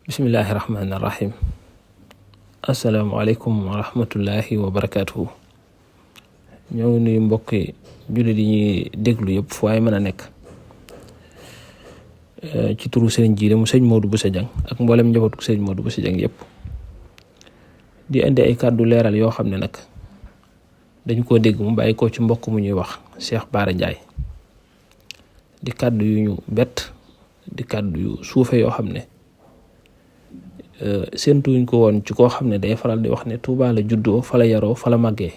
bismillahi rahmaani rahim. asalaamaaleykum wa rahmatullahi wa barakaatuhu. ñoo ngi nuyu mbokki jullit yi ñuy déglu yëpp fu waay mën a nekk ci turu sëriñ Jiile mu sëñ Modou Bousso Dieng ak mboolem njabootu sëñ Modou Bousso Dieng yëpp di indi ay kàddu leeral yoo xam ne nag dañu koo dégg mu bàyyi ko ci mbokk mu ñuy wax Cheikh Bara Ndiaye di kàddu yu ñu bett di kàddu yu suufe yoo xam ne séentuwuñ ko woon ci koo xam ne day faral di wax ne Touba la juddoo fa la yaroo fa la màggee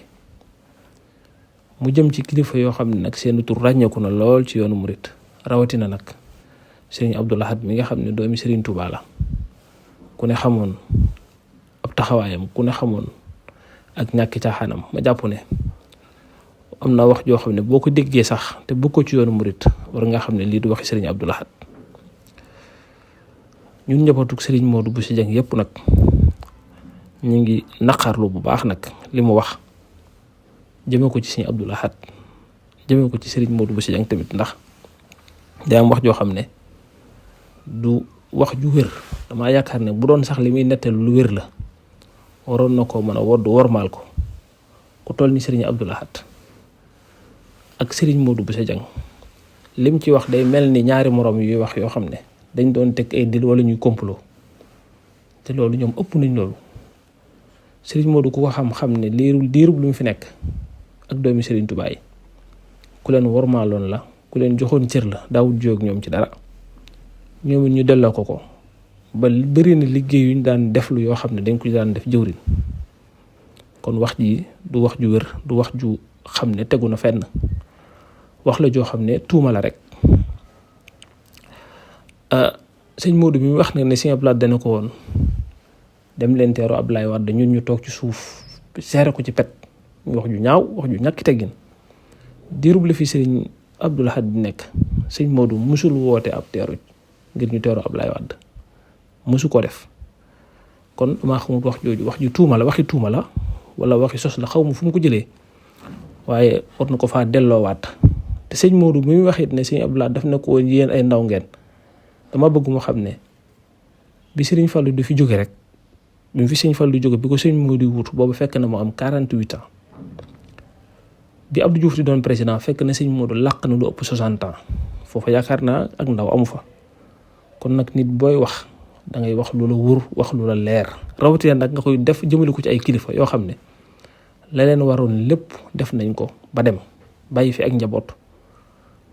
mu jëm ci kilifa yoo xam ne nag seen tur ràññeeku na lool ci yoonu murit rawatina nag sëriñ Abdou Lahad mi nga xam ne doomi sëriñ Touba la ku ne xamoon ab taxawaayam ku ne xamoon ak ñàkki caaxaanam ma jàpp ne am na wax joo xam ne boo ko déggee sax te bu ko ci yoonu murit war nga xam ne lii du waxi sëriñ Abdou Lahad ñun njabootu sëriñ Modou Bousso Dieng yëpp nag ñu ngi naqarlu bu baax nag li mu wax jëme ko ci sëriñ Abdou Lahad jëme ko ci sëriñ Modou Bousso Dieng tamit ndax day am wax joo xam ne du wax ju wér. damaa yaakaar ne bu doon sax li muy nettal lu wér la waroon na ko mën a wodd wormaal ko ku toll ni sëriñ Abdou Lahad ak sëriñ Modou Bousso Dieng lim ci wax day mel ni ñaari moroom yuy wax yoo xam ne dañ doon teg ay dil wala ñuy complot te loolu ñoom ëpp nañ loolu. sëriñ Modou ku ko xam-xam ne diirub lu mu fi nekk ak doomi sëriñ Touba yi ku leen wormaaloon la ku leen joxoon cër la daawut jóg ñoom ci dara ñoom it ñu delloo ko ba bëri na liggéey yu ñu daan def lu yoo xam ne dañ ko daan def jëwrin kon wax ji du wax ju wér du wax ju xam ne tegu na fenn wax la joo xam ne tuuma la rek. sëñ Modou bi mu wax nag ne sëñ Abdou Lahad dana ko woon dem leen teeru Abdoulaye Wade ñun ñu toog ci suuf seere ko ci pet ñu wax ju ñaaw wax ju ñàkki teggin diirub la fi sëñ Abdou Lahad di nekk sëñ Modou musul woote ab teeru ngir ñu teeru Abdoulaye Wade musu ko def kon damaa xamul wax jooju wax ju tuuma la waxi tuuma la wala waxi sos la xaw ma fu mu ko jëlee waaye war na ko faa delloowaat te sëñ Modou bi mu wax it ne sëñ Abdou Lahad daf ne ko woon yéen ay ndaw ngeen dama bëgg mu xam ne bi sëriñ Fallou du fi jóge rek bi fi sëriñ Fallou jóge bi ko sëriñ Modou wut boobu fekk na mu am 48 ans bi Abdou Diouf di doon président fekk na sëriñ Modou làq na lu ëpp 60 ans foofa yaakaar naa ak ndaw amu fa kon nag nit booy wax da ngay wax lu la wóor wax lu la leer rawatina nag nga koy def jëmale ko ci ay kilifa yoo xam ne la leen waroon lépp def nañ ko ba dem bàyyi fi ak njaboot.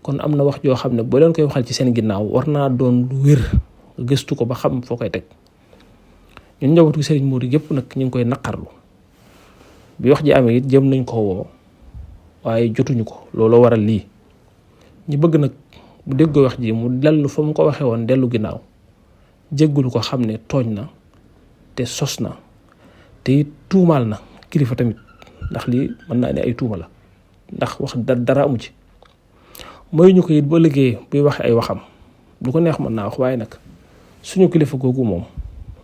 kon am na wax joo xam ne boo leen koy waxal ci seen ginnaaw war naa doon lu wér gëstu ko ba xam foo koy teg ñun njabootu sëriñ Modou yëpp nag ñu ngi koy naqarlu bi wax ji amee it jëm nañ ko woo waaye jotuñu ko looloo waral lii ñu bëgg nag bu déggoo wax ji mu dellu fa mu ko waxee woon dellu ginnaaw jéggulu ko xam ne tooñ na te sos na te it tuumaal na kilifa tamit ndax lii mën naa ne ay tuuma la ndax wax dara amu ci. mooy ñu ko it ba liggéey buy waxe ay waxam du ko neex mën naa wax waaye nag suñu kilifa googu moom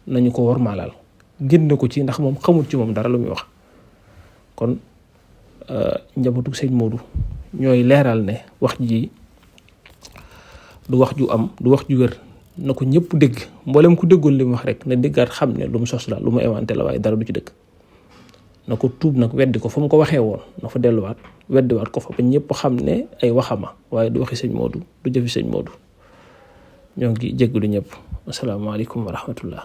nañu ko wormaalal génn ko ci ndax moom xamul ci moom dara lu muy wax kon njabootu sëñ Modou ñooy leeral ne wax ji du wax ju am du wax ju wér na ko ñëpp dégg mboolem ku déggoon li mu wax rek na déggaat xam ne lu mu sos la lu mu inventé la waaye dara du ci dëgg na ko tuub nag weddi ko fa mu ko waxee woon na fa delluwaat weddiwaat ko fa ba ñëpp xam ne ay waxama waaye du waxi sëñ Modou du jëfi sëñ Modou ñoo ngi jéggalu ñëpp asalaamaaleykum wa rahmatullah